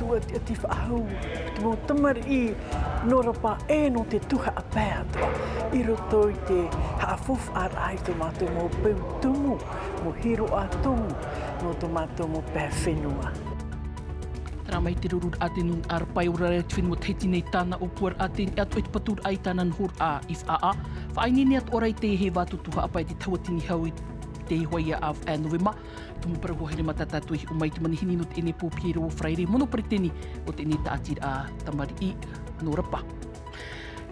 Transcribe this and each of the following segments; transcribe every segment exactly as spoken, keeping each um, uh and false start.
Ua tiʻati faʻahou te mau tamariʻi nō Rapa ʻe nō te tuhaʻa pae atoʻa i roto i te haʻafaufaʻaraʻa i tō mātou mau peu tumu, mau hīroʻa tumu nō tō mātou mau pae fenua. Terā mai te rururaʻa te nūnaʻa Rapa e ora ra i te fenua Tahiti nei tāna ʻōpuaraʻa, teie atoʻa i te paturaʻa i tāna nohoraʻa i Faʻaʻā. Faʻaineine atoʻa ra i te hēvā tō tuhaʻa pae te tauatini hau i te hoʻi a Novema. Tumu parau hoa here mā tā tātou e hiʻo mai i te manihini nō teie nei pō, Piero Faraire, mono peretiteni o teie nei tāʻatiraʻa tamariʻi nō Rapa.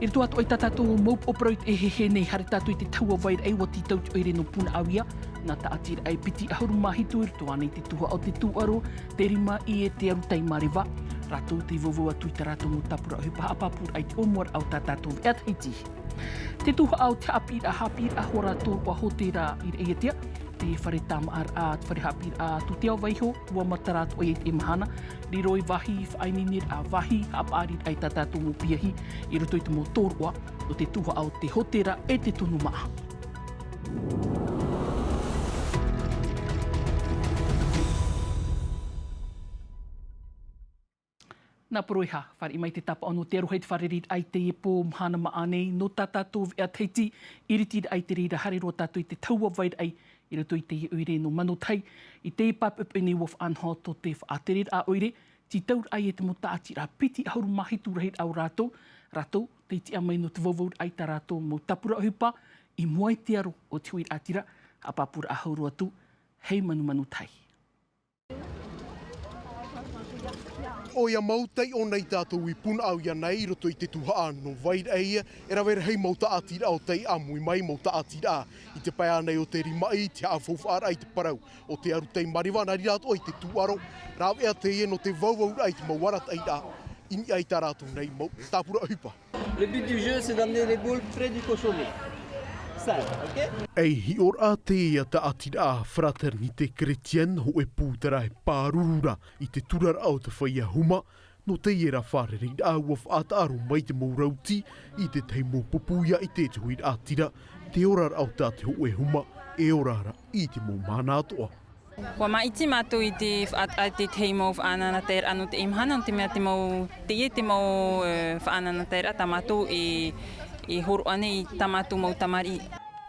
I roto atoʻa i tā tātou mau upoʻo parau i teie hehē nei, haere tātou i te tahua vairaʻa, ua tītau te ʻoire nō Punaʻauia, nā tāʻatiraʻa e piti ʻahuru mā hitu i roto ānei i te tuhaʻa o te tūʻaro, te rimaʻī ʻe te aru tei mareva. Rātou tei vauvau atu i tā rātou mau tāpura ʻohipa haʻapāpūraʻa i te ʻōmuaraʻa o tā tātou veʻa Tahiti. Te tuhaʻa o te haʻapiʻiraʻa, haʻapiʻiraʻa hoʻi rātou ʻua hōtēra i Raʻiātea, te fare tāmāʻaraʻa, te fare haʻapiʻiraʻa Tūtea Vaiho, ʻua matara atoʻa i teie mahana, riro i vāhi faʻaineineraʻa, vāhi haʻapaʻariraʻa i tā tātou mau piahi, i roto i te mau tōroʻa nō te tuhaʻa o te hōtēra ʻe te tono māʻa. Nā Poroiha, fāriʻi mai te tāpaʻo nō te aroha i te fārereiraʻa i teie pō mahana māʻa nei, nō tā tātou veʻa Tahiti, ʻiritiraʻa i te reira, haere roa tātou i te tahua vairaʻa i roto i teie ʻoire nō Manotahi. I teie pae poʻipoʻi nei ʻua faʻanaho tō te faʻatereraʻa ʻoire, tītauraʻa i te mau tāʻatiraʻa piti ʻahuru mā hitu rahiraʻa o rātou, rātou tei tiʻa mai nō te vauvauraʻa i tā rātou mau tāpura ʻohipa, i mua i te aro o te huiraʻatira, haʻapāpūraʻa hau roa atu, hei manumanu tahi. ʻOia mau taiʻo nei tātou i Punaʻauia nei i roto i te tuhaʻa nō Vairaʻe, e rave rahi mau tāʻatiraʻa o tei ʻāmui mai, mau tāʻatiraʻa i te pae ānei o te rimaʻī, te haʻafaufaʻaraʻa i te parau o te aru tei mareva, nā reira atoʻa i te tūʻaro, rāveʻa teie nō te vauvauraʻa i te mau arataʻiraʻa i niʻa i tā rātou nei mau tāpura ʻohipa. Le but du jeu, c'est d'amener les boules près du cochonnet. Simple, ok ? Ei hiʻoraʻa teie a tāʻatiraʻa Fraternité Chrétienne, hōʻē pūtaraʻa e pāruru ra i te turaraʻa o te feiā huma, nō teie rā fārereiraʻa ʻua faʻataʻaro mai te mau rauti i tētahi mau pupu ia ʻite i te huiraʻatira, te oraraʻa o tā te hōʻē huma, e ora ra i te mau mahana atoʻa. ʻUa māʻiti mātou i te faʻataʻa i te tahi mau faʻanahoraʻa nō teie mahana, nō te mea te mau, teie te mau, e, faʻanahoraʻa tā mātou e, e hōroʻa nei i tā mātou mau tamariʻi.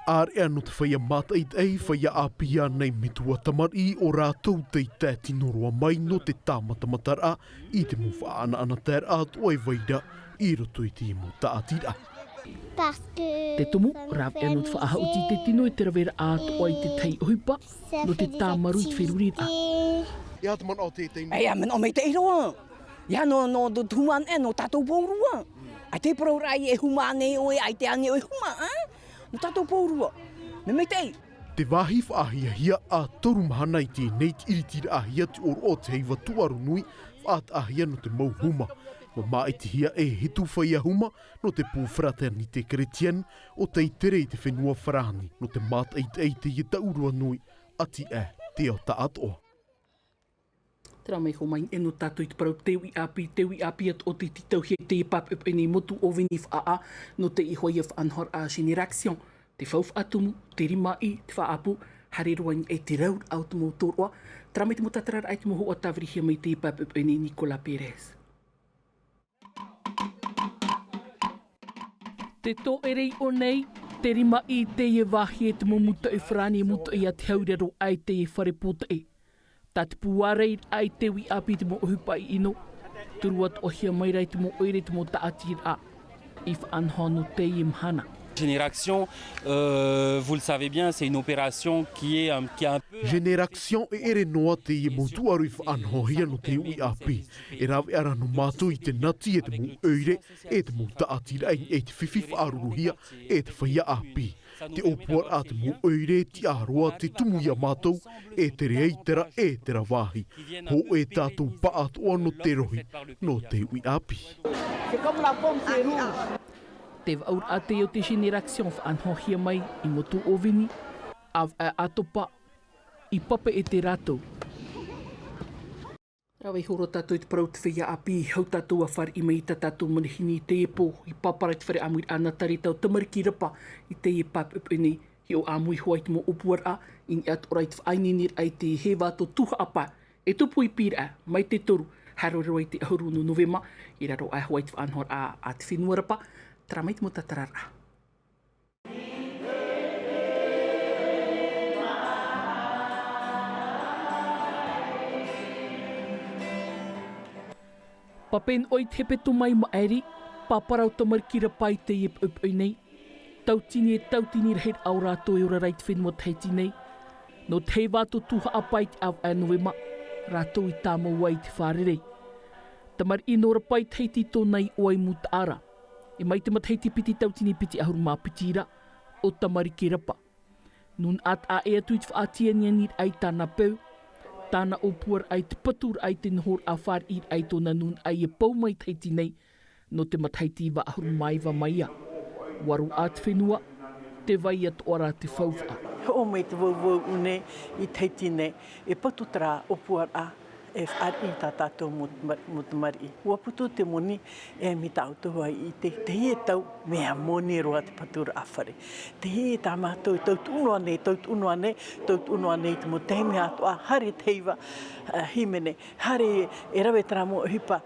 ʻĀreʻa nō te feiā mātaʻitaʻi, feiā ʻāpī ānei, metua tamariʻi, ʻo rātou tei tae tino roa mai nō te tāmatamataraʻa i te mau faʻanahoraʻa atoʻa e vai ra i roto i te mau tāʻatiraʻa. Te tumu, rāveʻa nō te faʻahaʻuti i te tino e te raveraʻa atoʻa i te tahi ʻohipa, nō te tāmarū i te feruriraʻa. E aha te manaʻo o te, te... E aha te manaʻo maitaʻi roa. E aha nō, nō te huma anaʻe, nō tātou pauroa. ʻAita e parauraʻa e huma anaʻe ʻoe, ʻaita anaʻe ʻoe e huma, ā? Nō tātou pauroa. Mea maitaʻi. Te vāhi faʻahiahia, ʻa toru mahana i teie nei tē ʻiriti rahi atu ʻōroʻa o te heiva tūʻaro nui, faʻataʻahia nō te mau huma. ʻUa māʻitihia e hitu feiā huma nō te pū Fraternité Chrétienne, ʻo tei tere i te fenua Farāni, nō te mātaʻitaʻi i teie taʻurua nui, ʻati ʻē te ao taʻatoʻa. Terā mai hoʻi mai e nō tātou i te parau te uʻi ʻāpī, te uʻi ʻāpī atoʻa tei tītauhia i teie pae poʻipoʻi nei i Motu ʻŌvini i Faʻaʻā, nō teie hoʻi faʻanahoraʻa Généraction, te faufaʻa tumu, te rimaʻī, te faʻaʻapu, haere roa i niʻa i te rauraʻa o te mau tōroʻa. Terā mai te mau tātararaʻa i te mau hōhoʻa tāvirihia mai i teie pae poʻipoʻi nei, Nicolas Pérez. Te tōʻere i ʻō nei, te rimaʻī i teie vāhi e te mau mūtoʻi farāni, e mūtoʻi a te haurero ʻae i teie fare pōtaʻi. Tā te pū ʻāreiraʻa i te uʻi ʻāpī i te mau ʻohipa ʻino, turu atoʻahia mai rā i te mau ʻoire, te mau tāʻatiraʻa i faʻanaho nō teie mahana. Généraction, euh, vous le savez bien, c'est une opération qui est, euh, qui est un peu... Généraction e ʻere noa teie mau tūʻaro i faʻanahohia nō te uʻi ʻāpī. E rāveʻa ra nō mātou i te nati e te mau ʻoire, e te mau tāʻatiraʻa i te fifi faʻaruruhia e te feiā ʻāpī. Te ʻōpuaraʻa a te mau ʻoire, tiʻa roa te tumu ia mātou, e tere ai terā, e terā vāhi. Hōʻē tātou pāʻatoʻa nō te rohi, nō te uʻi ʻāpī. Te vaʻuraʻa teie o te Généraction faʻanahohia mai i Motu ʻŌvini, ʻāvaʻe ʻĀtopa, i Papeʻete rātou. Rave iho roa tātou i te parau o te feiā ʻāpī, hau tātou ʻa fāriʻi mai i tā tātou manihini i teie pō, i Papara i te fare ʻāmuiraʻa Natareta o Tamariki Rapa, i teie pae poʻipoʻi nei, hiʻo ʻāmui hoʻi i te mau ʻōpuaraʻa, i niʻa atoʻa ra i te faʻaineineraʻa i te hēvā tō tuhaʻa pae, e tupu i pīraʻe, mai te toru, Haere roa i te ʻahuru nō Novema, i raro aʻe hoʻi i te faʻanahoraʻa a te fenua rapa, terā mai te mau tātararaʻa. Pāpē noa i te hepetoma i maʻiri, pāpara ʻo tamariki rapa i teie poʻipoʻi nei. Tautini e tautini rahiraʻa o rātou e ora ra i te fenua Tahiti nei. Nō te heiva atu tuhaʻa pae i te ʻāvaʻe Novema, rātou i tāmau ai i te fārerei. Tamariʻi nō rapa i Tahiti tōna iʻoa i mūtaʻa ra. E mai te matahiti piti tautini piti ʻahuru mā piti ra, ʻo tamariki rapa. Nūnaʻa taʻa ʻē atu i te faʻatianianiraʻa i tāna peu, tāna ʻōpuaraʻa i te paturaʻa i te nohoraʻa fāriʻiraʻa i tōna nūnaʻa ia pau mai Tahiti nei, nō te matahiti iva ʻahuru mā iva mai ia. ʻUa roaʻa te fenua, tē vai atoʻa ra te faufaʻa. Hoʻo mai te vauvau ʻu nei i Tahiti nei, e patu terā ʻōpuaraʻa, e fāriʻi tā tātou mau tama-, mau tamariʻi. ʻUa putu te moni, e mai tā ʻoutou hoʻi i te, teie tau, mea moni roa te paturaʻa fare. Teie tā mātou, tautuʻu noa nei, tautuʻu noa nei, tautuʻu noa nei te mau taime atoʻa, haere te heiva, ā, hīmene, haere e rave terā mau ʻohipa,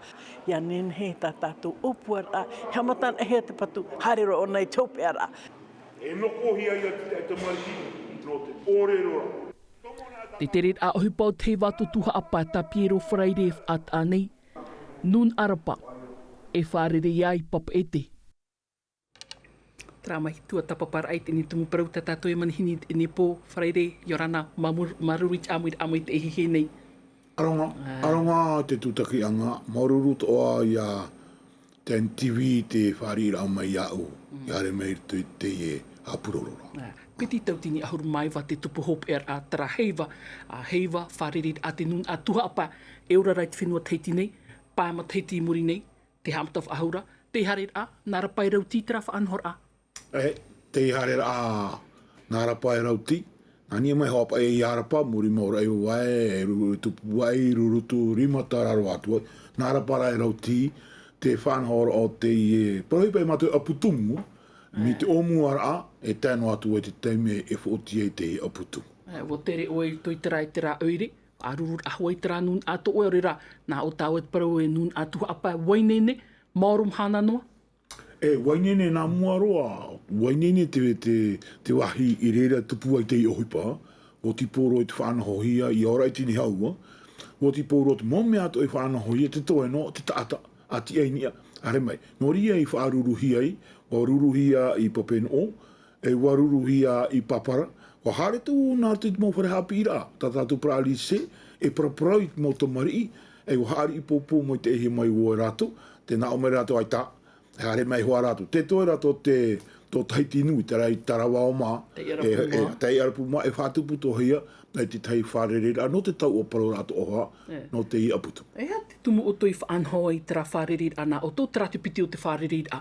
ʻia nehenehe tā tātou ʻōpuaraʻa, e haʻamata anaʻe hia te patu, haere roa ʻōna i te hopeʻaraʻa. E nokohia ia te taʻata tamariki, nō te ʻōrero ra. Te tereraʻa ʻohipa o te heiva atu tuhaʻa pae tā Piero Faraire e faʻataʻa nei, nūnaʻa rapa, e fārerei ai Papeʻete. Terā mai tuatāpaparaʻa i teie nei tumu parau tā tātou e manihini i teie nei pō, Faraire, ʻia ora na, māmū-, māuruuru i te ʻāmuiraʻa mai i teie nei. ʻAroha, ā, ʻaroha te tūtakiʻanga, māuruuru atoʻa ia te N T V te fāriʻiraʻa mai iāʻu, mm, ʻia haere mai i roto i teie haʻapurororaʻa. Ā, piti tautini ʻahuru mā iva te tupu hopeʻaraʻa terā heiva, ā, heiva, fārereiraʻa te nūnaʻa tuhaʻa pae, e ora ra i te fenua Tahiti nei, pae matahiti i muri nei, te haʻamata faʻahou ra, te haereraʻa, nā Rapa e Rauti terā faʻanahoraʻa. E, te haereraʻa, nā Rapa e Rauti, nā niʻa mai hoʻi paʻi ia Rapa, muri mau raʻi vae, e ru-, tupu ai, Rurutu, Rimata, raro atu ai, nā Rapa rā e Rauti, te faʻanahoraʻa o teie, parau paʻi mātou ʻapu tumu, mai te ʻōmuaraʻa, e tae noa atu ai te taime e faʻaoti ai te ʻapu tumu. E, ʻua tere ʻoe i roto i terā, i terā ʻoire, faʻaruru ra hoʻi terā nūnaʻa tō ʻoe, ʻaore rā, nā ʻō tāua te parau e nūnaʻa tuhaʻa pae, Waineine, maoro mahana noa? E, Waineine nā mua roa, Waineine te, te, te vāhi i reira tupu ai teie ʻohipa, ʻua tīpō roa i te faʻanahohia, ʻia ora i te nihaua, ʻua tīpō roa te mau mea atoʻa i faʻanahohia, te toe noa, te taʻata, a tiʻa i niʻa, haere mai. Nō reira i faʻaruruhia ai, ʻua ruruhia i Papenoʻo, e ʻua ruruhia i Papara, ʻua haere atu nā roto i te mau fare haʻapiʻiraʻa, tā tātou parau lycée, e paraparau i te mau tamariʻi, e ʻua haʻari i pōpō mai te ʻēhia mai ʻo rātou, tē nā ʻō mai rātou ʻaita, e haere mai hoʻi rātou. Te toe rā tō te, tō Tahiti Nui, terā i Tarawa o mā, Taiʻarapu e, e, mā. Taiʻarapu mā, e faʻatupu atoʻa hia, i te tahi fārereiraʻa, nō te tau ʻo parau rā atoʻa hoʻi, e, nō teie ʻapu tumu. E aha te tumu ʻoutou i faʻanaho ai terā fārereiraʻa nā ʻoutou, terā te piti o te fārereiraʻa.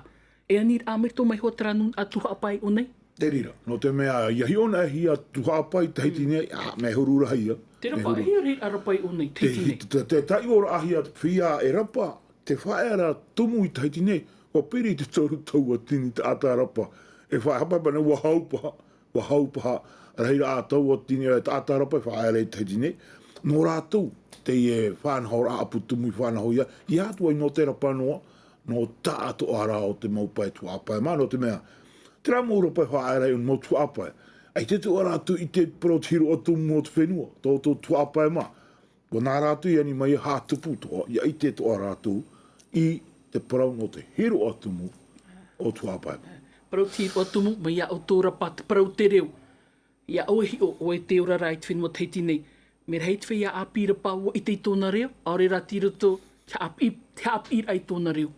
E aniraʻa mai roto mai hoʻi terā nūnaʻa tuhaʻa pae i ʻō nei? Te reira, nō te mea, ʻia hiʻo anaʻe hia tuhaʻa pae i Tahiti nei, ā, mea huru rahi ia. Te rapa, e huru. E aha te reira rapa i ʻō nei, Tahiti nei? Te, te, te, te taiʻoraʻahia feiā e rapa, te faʻaea ra tumu i Tahiti nei, ʻua piri i te toru tauatini taʻata rapa. E faʻa-, haʻapaʻo nei, ʻua hau paha, ʻua hau paha, rahiraʻa tauatini e taʻata rapa e faʻaea ra i Tahiti nei. Nō rātou, teie faʻanahoraʻa ʻapu tumu i faʻanaho ia, ʻia atu ai nō te rapa noa, nō taʻatoʻaraʻa o te mau pae tuhaʻa pae mā, nō te mea, terā mau rapa e faʻaea ra i ʻō nei mau tuhaʻa pae. ʻAita atoʻa rātou i ʻite i te parau o te hiroʻa tumu o te fenua, tō, tō tuhaʻa pae mā. ʻUa nā rātou i ani mai ia haʻatupu atoʻa, ʻia ʻite atoʻa rātou i te parau nō te hiroʻa tumu o tuhaʻa pae mā. Parau te hiroʻa tumu, mai iā ʻoutou rapa te parau te reo. ʻIa ʻoe hiʻo, ʻoe tē ora ra i te fenua Tahiti nei. Mea rahi te feiā ʻāpī rapa ʻua ʻite i tōna reo, ʻaore rā tei roto te haʻapiʻi, te haʻapiʻiraʻa i tōna reo.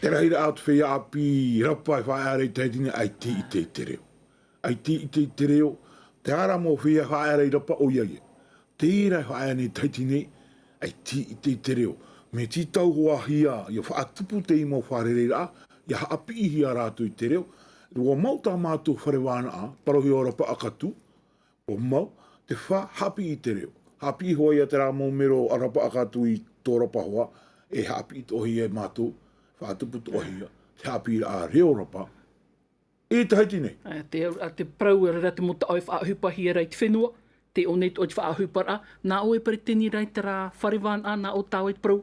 Te rahiraʻa o te feiā ʻāpī rapa e faʻaea ra i Tahiti nei, ʻaita i ʻite i te reo. ʻAita i ʻite i te reo, terā rā mau feiā faʻaea ra i rapa ʻoia ia. Terā e faʻaea nei i Tahiti nei, ʻaita i ʻite i te reo. Mea tītauhia, ʻia faʻatupu teie mau fārereiraʻa, ʻia haʻapiʻihia rātou i te reo. ʻUa mau tā mātou fare vānaʻa, parauhia ʻo Rapa ʻAkatu, ʻua mau, te fā, haʻapiʻi i te reo. Haʻapiʻi hoʻi ia terā mau mero a Rapa ʻAkatu i tō rapa hoʻi, e haʻapiʻi atoʻa hia e mātou, faʻatupu atoʻa hia, te haʻapiʻiraʻa reo rapa, i Tahiti nei. Ā, te, ā, te parau, ʻaore rā te mau taʻo e faʻaʻohipahia ra i te fenua, Te ʻō nei tō te faʻaʻohiparaʻa, nā ʻoe e peretiteni ra i terā fare vānaʻa, nā ʻō tāua e parau,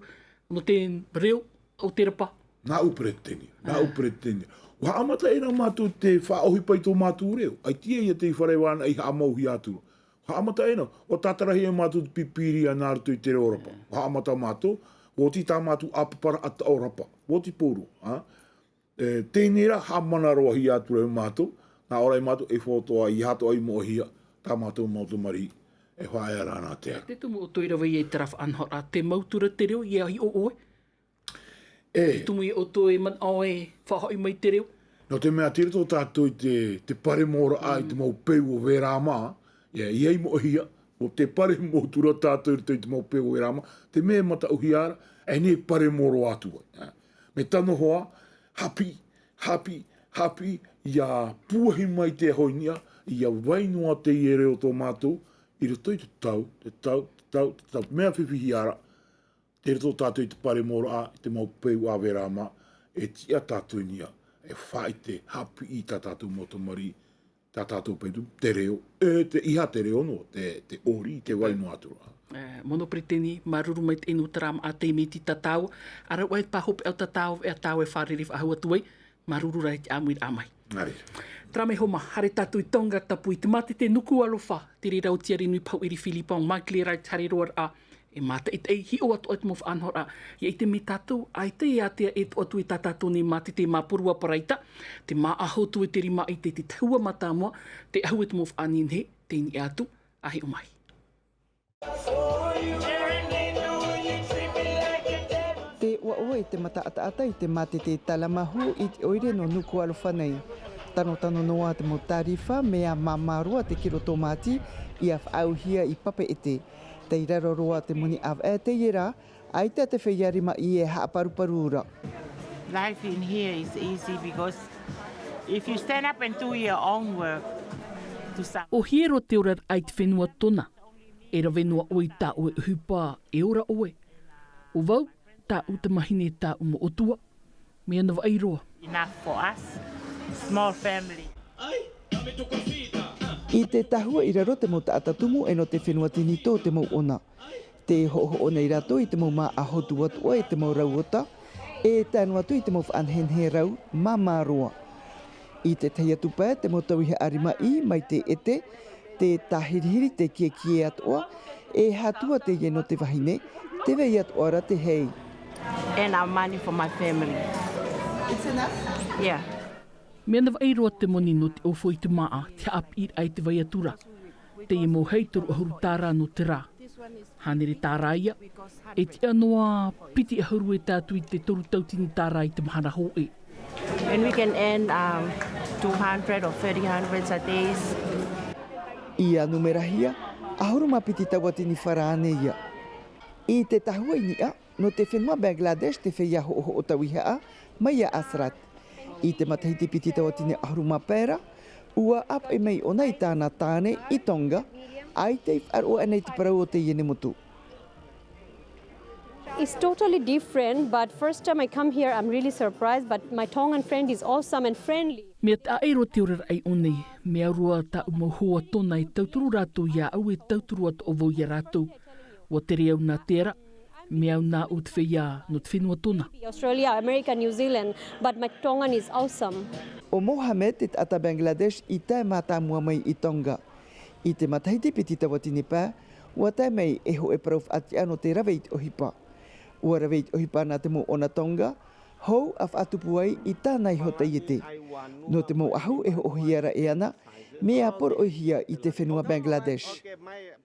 nō te reo o te rapa. Nā ʻu peretiteni, nā ʻu peretiteni. ʻUa haʻamata ʻē na mātou te faʻaʻohipa i tō mātou reo. ʻAita ia te fare vānaʻa i haʻamauhia atu ra. ʻUa haʻamata ʻē na, ʻua tātarahia mātou te pīpīria nā roto i te reo rapa. ʻUa haʻamata mātou, ʻua oti tā mātou ʻāpaparaʻa taʻo rapa. ʻUa oti pauroa, ā? E, teie nei rā, haʻamanaʻo roa hia atu ra mātou, nā ʻō ra mātou e faʻatoʻa, ʻeiaha atoʻa i moʻehia, tā mātou mau tamariʻi, e faʻaea ra nā te ara. Te tumu ʻoutou e rave ai i terā faʻanahoraʻa, te mau tura te reo, ʻia hiʻo ʻoe? E. Te tumu ia ʻoutou e manaʻo e faʻahoʻi mai te reo? Nō te mea, tei roto tātou i te, te paremōraʻa, i te mau peu o Verama, ʻia, ʻia i moʻehia, ʻo te paremō atu ra tātou i roto i te mau peu o Verama, te mea e mataʻuhia ra, e nei paremō roa atu ai, ā. Mea tano hoʻi, haʻapiʻi, haʻapiʻi, haʻapiʻi, ʻia pūahi mai te aho i niʻa, ʻia vai noa teie reo tō mātou, i roto i te tau, te tau, te tau, te tau, mea fifi hia ra, tei roto tātou i te paremōraʻa, i te mau peu a Verama, e tiʻa tātou i niʻa, e faʻaʻite, haʻapiʻi i tā tātou mau tamariʻi, tā tātou petu, te reo, e te, ʻeiaha te reo noa, te, te ʻori, te vai noa atu ra. E, Mono Peretiteni, māuruuru maitaʻi nō terā māʻa teie te tātau, ʻa rau ʻoe te pāhopeʻa o tātau, e tāua e fārerei faʻahou atu ai, māuruuru rā i te ʻāmuiraʻa mai. Nā reira. Terā mai Homa, haere tātou i Tonga Tapu i te mātete Nukuʻalofa, te reira o Tiare Nui Pahuʻiri Philippon, Michael Wright, haere roa ra, e mātaʻitaʻi, hiʻo atoʻa te mau faʻanahoraʻa, ʻia ʻite mai tātou, ʻaita e ātea e toʻa atu i tā tātou nei mātete māporua Paraita, te māʻa Hōtue te rima i te, te tahua mātāmua, te ʻahu e te mau faʻanehenehe, tei niʻa atu, ʻa hiʻo mai. Te ʻoaʻoa i te mataʻataʻata i te mātete Talamahu i te ʻoire nō Nukuʻalofa nei. Tanotano noa te mau tārifa, mea māmā roa te kiro tōmāti, ʻia faʻaauhia i papeʻete. Tei raro roa te moni ʻāvaʻe teie rā, ʻaita te feiā rimaʻī e haʻaparuparu ra. Life in here is easy because if you stand up and do your own work, to some ʻOhie roa te oraraʻa i te fenua Tonga. E rave noa ʻoe i tā ʻoe ʻohipa, e ora ʻoe. ʻO vau, tāʻu tamahine, tāʻu mau ʻotua. Mea navaʻi roa. Enough for us. Small family. I te tahua i raro te mau taʻata tumu e nō te fenua Tinitō te mau ʻona. Tē hoʻohoʻo nei rātou i te mau māʻa Hōtue atoʻa e te mau rau ota, e tae noa atu i te mau faʻanehenehe rau māmā roa. I te tahi atu pae, te mau tauihaʻa rimaʻī mai te ʻete, te tāhirihiri, te kiekie atoʻa, e hātua teie nō te vahine, tē vai atoʻa ra te hei. And our money for my family. It's enough? Yeah. Mea navaʻi roa te moni nō te ʻōfau i te māʻa, te haʻapiʻiraʻa i te vai atu ra. Teie mau hei toru ʻahuru tāra nō te rā. Hānere tāra ia, e tiʻa noa piti ʻahuru e tae atu i te toru tauatini tāra i te mahana hōʻē. And we can earn, um, two hundred or three hundred a day. I ʻānumerahia, ʻahuru mā piti tauatini farāne ia. I te tahua i niʻa, nō te fenua Bangladesh te feiā hoʻohoʻo tauihaʻa, mai iā Asrat. I te matahiti piti tauatini ʻahuru mā pae ra, ʻua ʻāpeʻe mai ʻōna i tāna tāne i Tonga, ʻaita i faʻaroʻo aʻenei te parau o teie nei motu. It's totally different, but first time I come here, I'm really surprised, but my Tongan friend is awesome and friendly. Mea taʻa ʻē roa te oraraʻa i ʻō nei, mea au roa tāʻu mau hoa Tonga e tauturu rātou iāʻu, e tauturu atoʻa vau iā rātou. ʻUa tere au nā te ara, mea au nāʻu te feiā nō te fenua Tonga. Australia, America, New Zealand, but my Tongan is awesome. ʻO Mohamed, te taʻata Bangladesh i tae mātāmua mai i Tonga. I te matahiti piti tauatini pae, ʻua tae mai e hōʻē parau faʻatiʻa nō te rave i te ʻohipa. ʻUa rave i te ʻohipa nā te mau ʻona Tonga, hou ʻa faʻatupu ai i tāna iho taiete. Nō te mau ʻahu e hoʻohia ra e ana, mea poroʻihia i te fenua Bangladesh.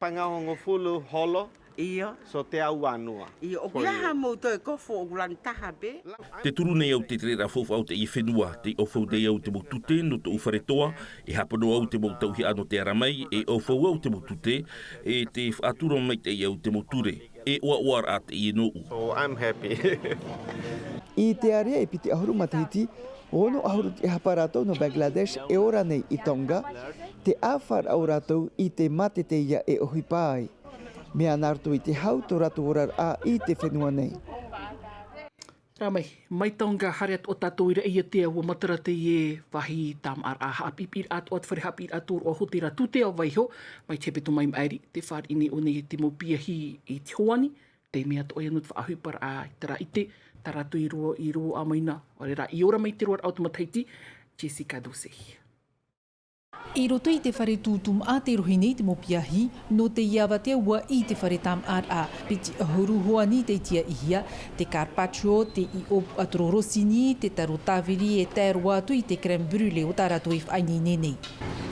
Pangahogofulu holo. Io. So te au anua. Io, ʻoku ia ha mau toe kofo ʻoku lani taha pē. Te turu nei au te tereraʻa faufaʻa o teie fenua, tē ʻaufau nei au te mau tute nō tōʻu fare toa, e hāpono au te mau tauihaʻa nō te ara mai, e ʻaufau au te mau tute, e tē faʻatura maitaʻi au te mau ture. E ʻoaʻoa raʻa teie nōʻu. So I'm happy. I te ārea e piti ʻahuru matahiti, ono ʻahuru tiʻa hapa rātou nō Bangladesh e ora nei i Tonga, tē ʻāfaʻaraʻa rātou i te mātete ia e ʻohipa ai. Mea nā roto i te hau tō rātou oraraʻa i te fenua nei. Rā mai, mai Tonga, haere atoʻa tātou i Raʻiātea, ʻua matara teie vāhi tāmāʻaraʻa haʻapiʻipiʻiraʻa atoʻa, te fare haʻapiʻiraʻa tōroʻa hōtēra Tūtea Vaiho, mai te hepetoma i maʻiri, tē fāriʻi nei ʻō nei te mau piahi i te hoani, te mea atoʻa ia nō te faʻaʻohiparaʻa i terā ʻite, tā rātou i roaʻa, i roaʻa mai na, ʻaore rā, i ora mai i te roaraʻa o te matahiti, Jessica Dosey. I roto i te fare tūtū maʻa tē rohi nei te mau piahi, nō teie avatea ʻua ʻī te fare tāmāʻaraʻa, piti ʻahuru hoani tei tiaʻihia, te carpaccio, te ʻīʻopuʻa toro rosini, te taro tāviri e tae roa atu i te crème brûlée o tā rātou e faʻaineine nei.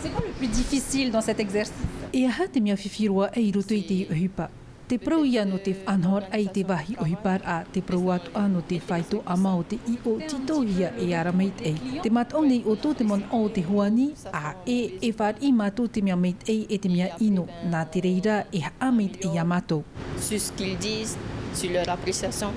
C'est quoi le plus difficile dans cet exercice ? E aha te mea fifi roa i roto i te ʻohipa? Te parau ia nō te faʻanahoraʻa i te vāhi ʻohiparaʻa, te parau atoʻa nō te faito ʻama o te ʻīʻo tītauhia e ara maitaʻi. Tē mātau nei ʻoutou te manaʻo o te hoani, ʻae, e fāriʻi mātou te mea maitaʻi e te mea ʻino, nā te reira e haʻamaitaʻi ia mātou. Sur ce qu'ils disent, sur leur appréciation.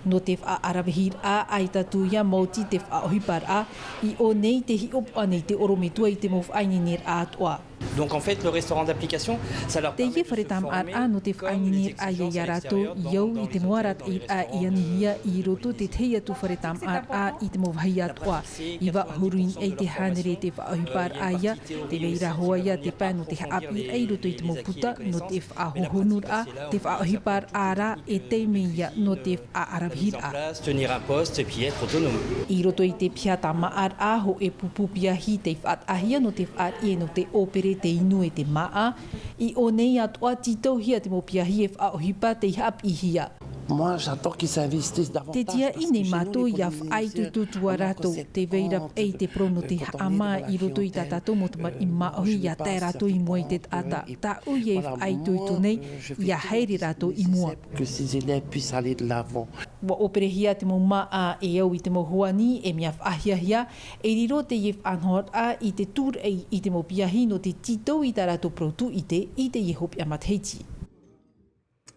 Nō te faʻaʻaravehiraʻa, ʻaita atu ia maoti te faʻaʻohiparaʻa, i ʻō nei te hiʻopoʻa nei te ʻorometua i te mau faʻaineineraʻa atoʻa. Donc, en fait, le restaurant d'application, ça leur permet de se former, comme les experts, dans, dans les restaurants extérieurs, dans les restaurants. Teie fare tāmāʻaraʻa nō te faʻaineineraʻa ia, ia rātou, i au i te mau ara teie ʻāiʻa i anihia i roto te tahi atu fare tāmāʻaraʻa i te mau vāhi atoʻa. I vaʻu ʻahuru i niʻa i te hānere te faʻaʻohiparaʻa ia, tē vai ra hoʻi ia te pae nō te haʻapiʻiraʻa i roto i te mau puta, nō te faʻahohonuraʻa, te faʻaʻohiparaʻa rā, e taime ia nō te faʻaʻaravehiraʻa. Place, tenir un poste, et puis être autonome. I roto i te piha tāmāʻaraʻa, hōʻē pupu piahi tei faʻataʻahia nō te fāriʻi nō te ʻōpere, te inu e te māʻa. I ʻō nei atoʻa tītauhia te mau piahi e faʻaʻohipa tei haʻapiʻihia. Moi, j'attends qu'ils s'investissent davantage. Tē tiaʻi nei mātou ia faʻaitoito atu ā rātou, tē vai ra paʻi te parau nō te haʻamā i roto i tā tātou mau tamariʻi māʻohi, ia tae rātou i mua i te taʻata. Tāʻu ia e faʻaitoito nei, ia haere rātou i mua. Que ces élèves puissent aller de l'avant. ʻUa ʻōperehia te mau māʻa e au i te mau hoani, e mea faʻahiahia, e riro teie faʻanahoraʻa i te tūraʻi i te mau piahi nō te tītau i tā rātou parau tūʻite i teie hopeʻa matahiti.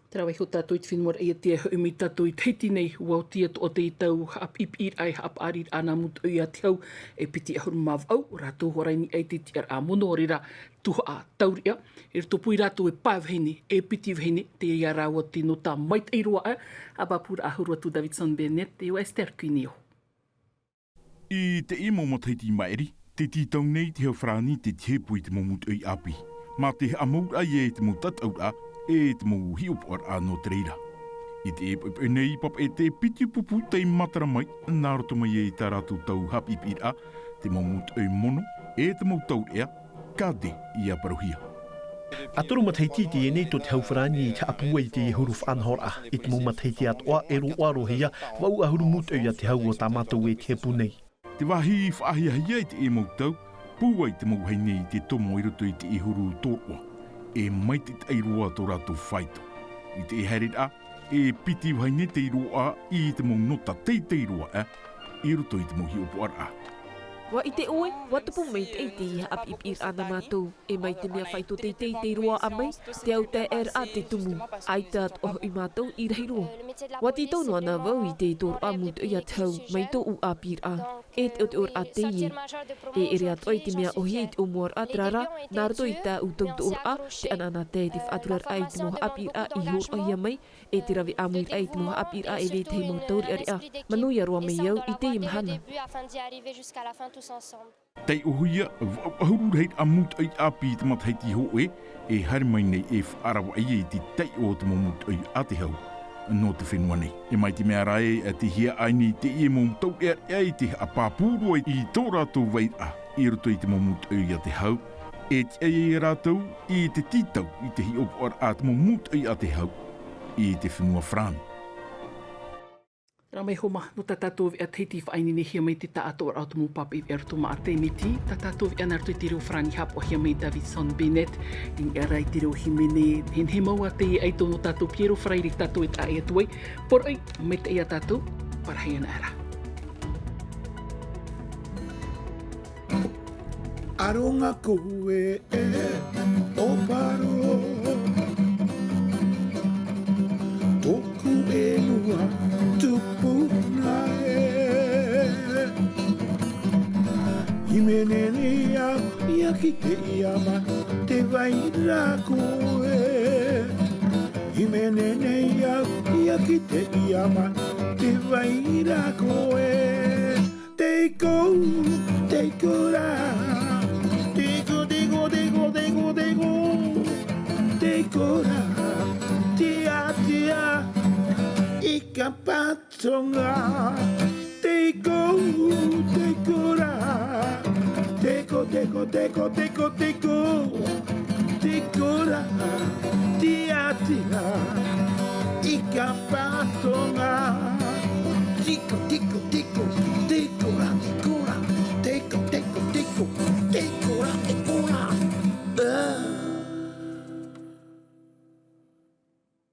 Terā vaiho tātou i te fenua Raʻiātea, e hoʻi mai tātou i Tahiti nei, ʻua oti atoʻa te tau haʻapiʻipiʻiraʻa e haʻapaʻariraʻa nā Mūtoʻi a te Hau e piti ʻahuru mā vaʻu, rātou hoʻi rā i niʻa i te tiʻaraʻa mono, ʻaore rā, tuhaʻa taureʻa, e riro pū ia rātou e pae vahine, e piti vahine, teie rāua te nota maitaʻi roa aʻe, ʻa pāpūraʻa huru atu Davidson Bennett, e ʻo Esther Cuneo. I teie mau matahiti i maʻiri, tē tītau nei te hau farāni te tihepu i te mau mūtoʻi ʻāpī. Mā te haʻamauraʻa ia i te mau tataʻuraʻa, e te mau hiʻopoʻaraʻa nō te reira. I teie poʻipoʻi nei, papaʻi e piti pupu tei matara mai, nā roto mai i tā rātou tau haʻapiʻipiʻiraʻa, te mau mūtoʻi mono, e te mau taureʻa, ka tē ia parauhia. ʻA toru matahiti i teie nei tō te hau farāni i te haʻapūai i teie huru faʻanahoraʻa. I te mau matahiti atoʻa, e roaʻa roa hia, vaʻu ʻahuru mūtoʻi a te hau o tā mātou e tihepu nei. Te vāhi faʻahiahia i teie mau tau, pūai te mau vahine i te tomo i roto i teie huru tōroʻa. E maitaʻi roa tō rātou faito. I teie haereraʻa, e piti vahine tei roaʻa i te mau nota teitei roa aʻe, i roto i te mau hiʻopoʻaraʻa. ʻUa ʻite ʻoe, ʻua tupu maitaʻi te haʻapiʻipiʻiraʻa nā mātou. E mai te mea faito teitei tei roaʻa mai, te autaeʻaraʻa te tumu. ʻAita atoʻa hoʻi mātou i rahi roa. ʻUa tītau noa na vau i te tōroʻa mūtoʻi a te hau, mai tōʻu ʻāpīraʻa. E teʻoteʻoraʻa teie. E ʻere atoʻa i te mea ʻōhie i te ʻōmuaraʻa, terā rā, nā roto i tāʻu tautoʻoraʻa, te ʻanaʻanatae, te faʻaturaraʻa i te mau haʻapiʻiraʻa i hōroʻahia mai, e te rave ʻāmuiraʻa i te mau haʻapiʻiraʻa e vetahi mau taureʻareʻa. Manuia roa mai au i teie mahana. Taiʻohia, vaʻu ʻahuru rahiraʻa mūtoʻi ʻāpī i te matahiti hōʻē, e haere mai nei e faʻaravaʻi i te taiʻo o te mau mūtoʻi a te hau nō te fenua nei. E mai te mea rā ē, tē hiaʻai nei teie mau taureʻareʻa i te haʻapāpū roa i tō rātou vairaʻa i roto i te mau mūtoʻi a te hau, e tiʻa ia rātou i te tītau i te hiʻopoʻaraʻa te mau mūtoʻi a te hau i te fenua Farāni. Rā mai Homa, nō tā tātou veʻa Tahiti faʻaineinehia mai te taʻatoʻaraʻa o te mau pāpaʻi veʻa roto maʻa te miti, tā tātou veʻa nā roto i te reo Farāni haʻapaʻohia mai Davidson Bennett, i niʻa rā i te reo hīmene, nehenehe mau ā teie ʻaito nō tātou Piero Freire tātou e taʻa atu ai, poroʻi, maitaʻi ia tātou, parahi ana rā. Aroha koe e ʻōparo. Tōʻu ʻenua tupuna ē. Hīmene nei au ia ki te iʻa mai, tē vai ra koe. Mene nei au ia ki te ia mai, te vai ra koe. Te kou, te kora. Te kou, te kou, te kou, te kou, te kou. Te kora, te atea, i ka patonga. Te kou, te kora. Te kou, te kou, te kou, te kou, te kou. Te kora, te